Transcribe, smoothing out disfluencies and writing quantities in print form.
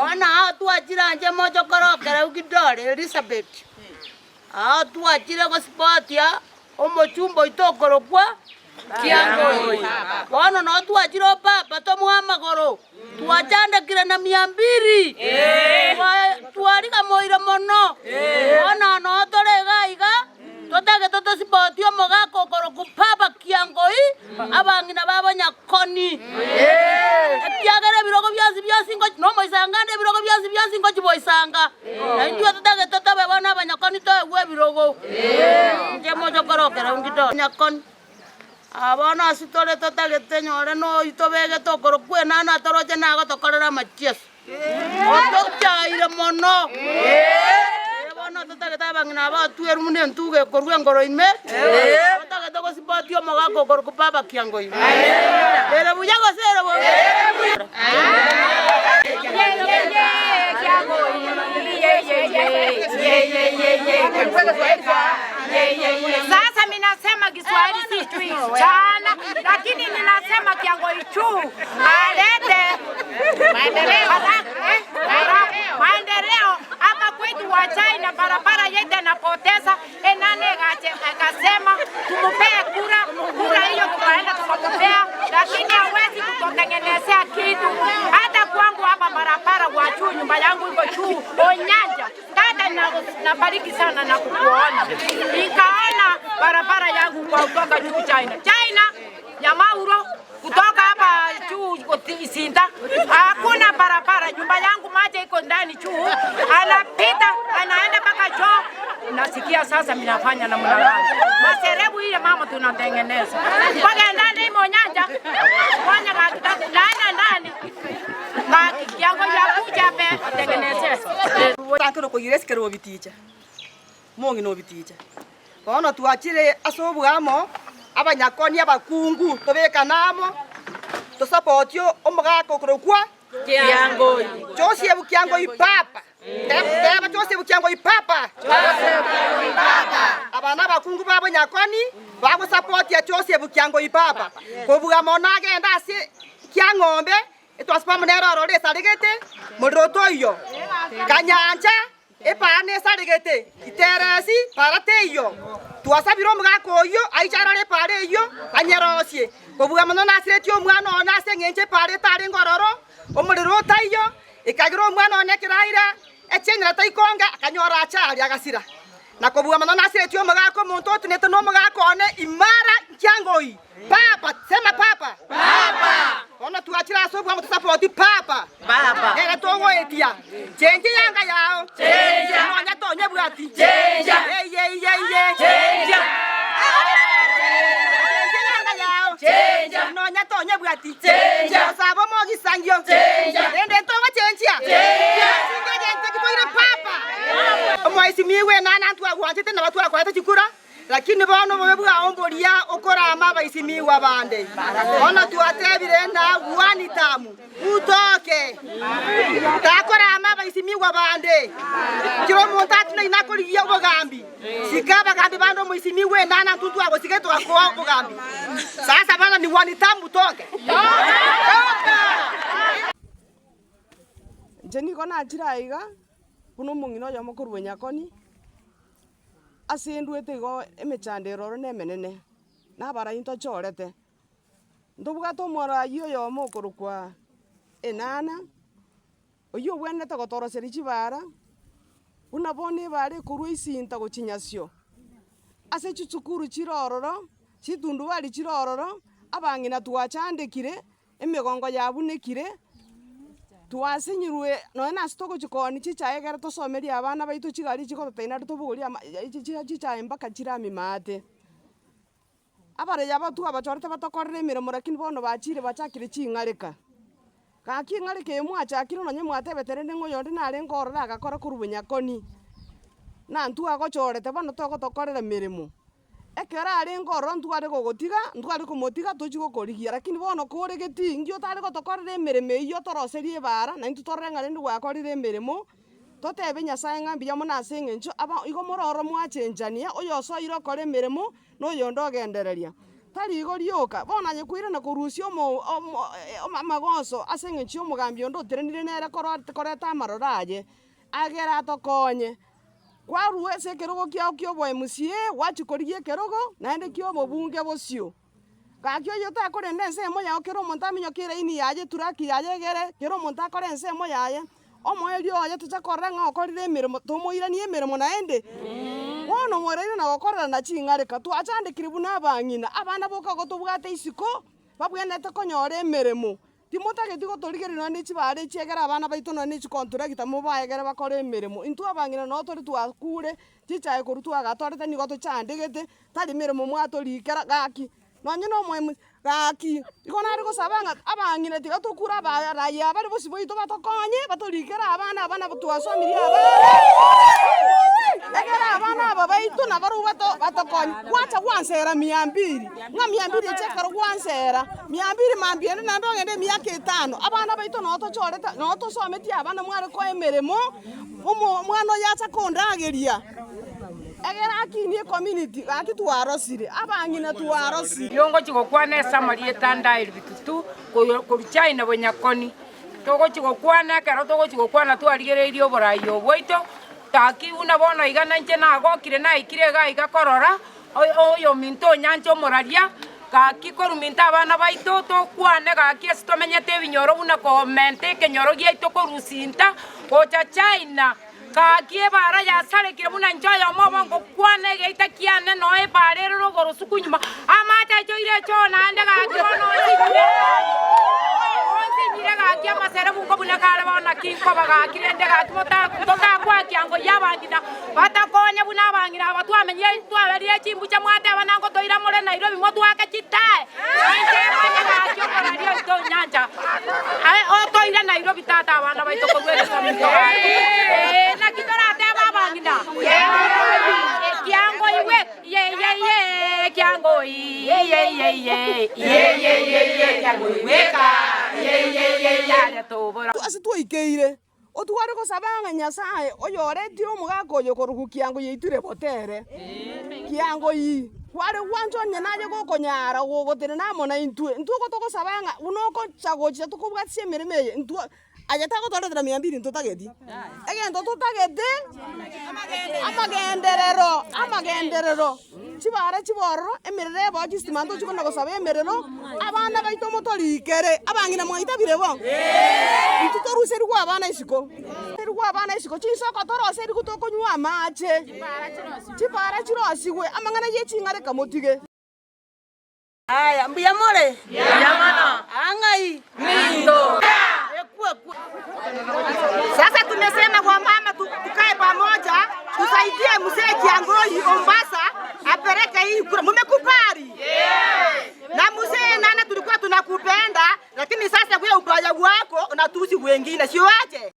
Bono aa twachire anche moche korokera Ugidore Elizabeth, aa twachire gosipotia omochumba oito okorokwa Kiangoi. Bono noo twachire o papa tomoe amagoro, twachandekire na mia mbiri, twarigamoire mono. Bono noo tore iga iga. Totagete tosibotie omogaka okorokwa Papa Kiangoi, abang'ina babo Nyakoni. Ekiagera ebirogo bionsi bionsi ngochi nomoisangande ebirogo bionsi bionsi ngochi boisanga. Na intwe totagete tobe bono abanyakoni toegwe ebirogo. Inche moche korokera ongido Nyakoni. Aa bono ase tore totagete nyore noyio tobegete okorokwa enana atoroche nagotokorera amachieso. Otochaire mono. Ee, bono totagete abang'ina aba batweru buna entugo ekorwa engoro ime, totagete gosipotia omogaka okorokwa Baba Kiango ime. Ere buya gose ere bobe? Sasa minasema Kiswahili sijui sana, lakini ninasema Kiangoi juu alete Maendeleo hapa kwetu wa China, barabara yetu anapoteza enane gache akasema tumupee kura, kura hiyo tukaenda tukamupea, lakini hawezi kututengenezea kitu. Hata kwangu hapa barabara wa juu, nyumba yangu iko juu Onyanja. Tata, nabariki sana na kukuona, nikaona barabara yangu kwa kutoka juu China China ya Mauro kutoka hapa juu Isinta, hakuna barabara. Nyumba yangu maji iko ndani juu, anapita anaenda mpaka choo. Nasikia sasa minafanya namna gani? Maserebu ile mama tunatengeneza mpaka ndani imo nyanja fanya naenda ndani kiango ya kuja pe atengeneze Takero koira esikero obiticha, mong'ina obiticha. Bono twachire ase oboamo, abanyakoni abakungu tobekane amo, tosapotie omogaka okorokwa Kiangoi. Joseph Kiangoi Papa. Teba Joseph Kiangoi Papa. Aba nabakungu ba bonyakoni bagosapotia Joseph Kiangoi Papa. Kobua mono agende ase Kiang'ombe, etwasibwa amo nere ororo esaregete, morero toiyo. Kanyancha. Epaara nesaregete, iteresi paara teiyo. Twasabire omogaka oyio aiche arore epaara eyio, anyerosie. Kobua mono nasiretie omwana one ase engencho epaara etarenge ororo, omorero otaiyo, ekagera omwana one ekero aira echenera taikonga, akanyora achari agasira. Na kobua mono nasiretie omogaka omonto otenete nomogaka one imara nkiangoi. Papa, sema papa. Papa. Bono twachire ase obwango tosapoti papa. Papa. Ere togoetia. Chenja eyanga yao. Chenja. Nonya tonyebwati. Chenja. Eye eye eye. Chenja. Chenja eyanga yao. Chenja. Nonya tonyebwati. Chenja. Osaba omogisangio. Chenja. Rende togochenjia. Chenja. Chinga egento eki toire papa. Omoesimigwe enana ntwagwanchete nabo twakorete chikura. Lakini bono obobe bwao mboria okorama abaisimigwa bande. Bono twatebire ng'a one term utoke. Takorama abaisimigwa bande. Kera omonto atinaine akorigia obogambi, sika abagambi bande omoisimigwa enana intwe twagosika togakoa obogambi. Sasa bono ni one term utoke. Toka! Inche nigo nachire aiga buna omong'ina oyomo korwa Nyakoni. Ase endwete igo emechando ere oro nemenene, na abarai ntochorete. Ntobwate omorai oyomo okorokwa Enana, oyio obwenerete gotoroseria chibara, buna bono ebara ekorwa Isinta gochia Nyasio, ase chisukuru chire ororo, chitundubari chire ororo, abang'ina twachandekire. Emegongo yabunekire, twasinyirwe nonya nase togochia koonia chichae ekero tosomerie abana baito chigari chigototebia naende tobogorie ama chichae mpaka chirami maate. Abarei aba twabachorete batokorere emeremo lakini bono bachire bachakire ching'areka. Gaki eng'areka eye mwachakire nonye mwatebete rende ng'a oyonde narenge ororo agakora korwa bonyakoni, na intwe agochorete bono togotokorera emeremo. Ekero arenge ororo ntware gogotiga, ntware komotiga tochie gokorigia, lakini bono kore getii inki otare gotokorera emeremo eyio otoroserie ebaara, na intwe torore ng'a rende gwakorire emeremo, totebe Nyasaye ng'a mbuya mono ase eng'encho aba igo more ororo mwachenchania, oyosoire okora emeremo, na oyonde ogendereria. Tari igo rioka, bono aye koirana korusia omo omo amagoso ase eng'encho ya omogambi onde oterenire nere koro koreta amaroro aye, agere atokonye. Kwarua ase ekerogo kiao kia obo MCA, gwachia korigia ekerogo naende kia obobunge bosio. Gaki oyio otakorenda ensemo yao kera omonto aminyoke eraini yaye eturaki yaye egere, kera omonto akore ensemo yaye, omoerio oye tocha korora ng'a okorire emeremo tomoiranie emeremo naende. Bono moraire na gokorerana ching'areka, twachandekire buna abang'ina, abana boka igo tobwate isiko, babwenerete konyora emeremo. Timotageti gotorigereria nonya ne chibara echi egere abana baito nonya ne chicontractor mobae egere bakore emeremo. Intwe abang'ina noo tore twakure, chichae korwa twagatorete nigo tochandegete, tari meremo mwatorikera gaki, nonye na omoemu gaki. Igo nare gosaba ng'a abang'ina tiga tokure abarai abare bosio baito batokonye, batorikere abana aba nabo twasomirie abana, ekero abana aba baito nabarobwo bato batokonye. Gwacha gwansera mia mbili, ng'a mia mbili echi ekero gwansera, mia mbili mambia ende naende ogende emiaka etano, abana baito noo tochorete noo tosometie abana mware koa emeremo, omo omwana oyo acha kondageria, egere akinie ecommunity, gaki twarosire, abang'ina twarosire. Yongochia gokwana ase amarieta ande aye Bitutu, korwa China bonyakoni. Togochia gokwana ekero togochia gokwana twarigereirie oborai obo bwaito, gaki buna bono iga nainche nagokire naikire iga iga korora, oyominto onyanche omoraria, gaki korwa minto abana baito tokwane gaki ase tomenyete ebinyoro buna komenta ekenyoro giaito korwa Sinta gocha China. Gaki ebaara yasarekire buna inche oyomo obo ngokwana egeita kiane noe ebaara ere rogoro suku nyuma, amache aichoire echoo naende gaki bono onsinyire onsinyire gaki amaserebu nkobuna kare bono naki nkoba gaki rende gaki totakwakia ngoyia abang'ina batakonya buna abang'ina aba twamenyire twaberire chimbucha mwateba nango toira more Nairobi motwake chitae inche manye gaki omoraria oito nyancha otoire Nairobi tata abana baito korwa egesamunto gaki ee naki toratebe abang'ina kiango iwe ye ye ye kiango ye ye ye ye ye ye ye ye kiango iweka ye ye ye ye tobora Ase twaikeire, otware gosaba ng'a Nyasaye oyoretire omogaka oyo korwa kiango yaitire botere, kiango ii, kware gwancha onye naye gokonyara gogotenena amo naintwe, intwe igo togosaba ng'a buna ogocha gochia tokobwatisia emeremo eye, intwe aye tagotoretera mia mbili ntotageti, egento totagete amagenderero amagenderero, chibara chibororo, emerero eboe chistima ntochi kona gosaba emerero, abana baito motorikere, abang'ina mwaitabire bo? Intwe toruserigwe abana isiko, toruserigwe abana isiko, chinsoko toroserigwe tokonywa amache, chibara chirosigwe, amang'ana ya eching'areka motige. Aya, mbuya more? Aa ng'ai? Ekwe ekwe. Sasa tumesema kwa mama tukae pamoja tusaidie mzee Kiangoi Mombasa apeleke hii kura. Mumekubali? Na mzee nana, tulikuwa tunakupenda, lakini sasa kwa ubaya wako unatusi wengine, sio aje?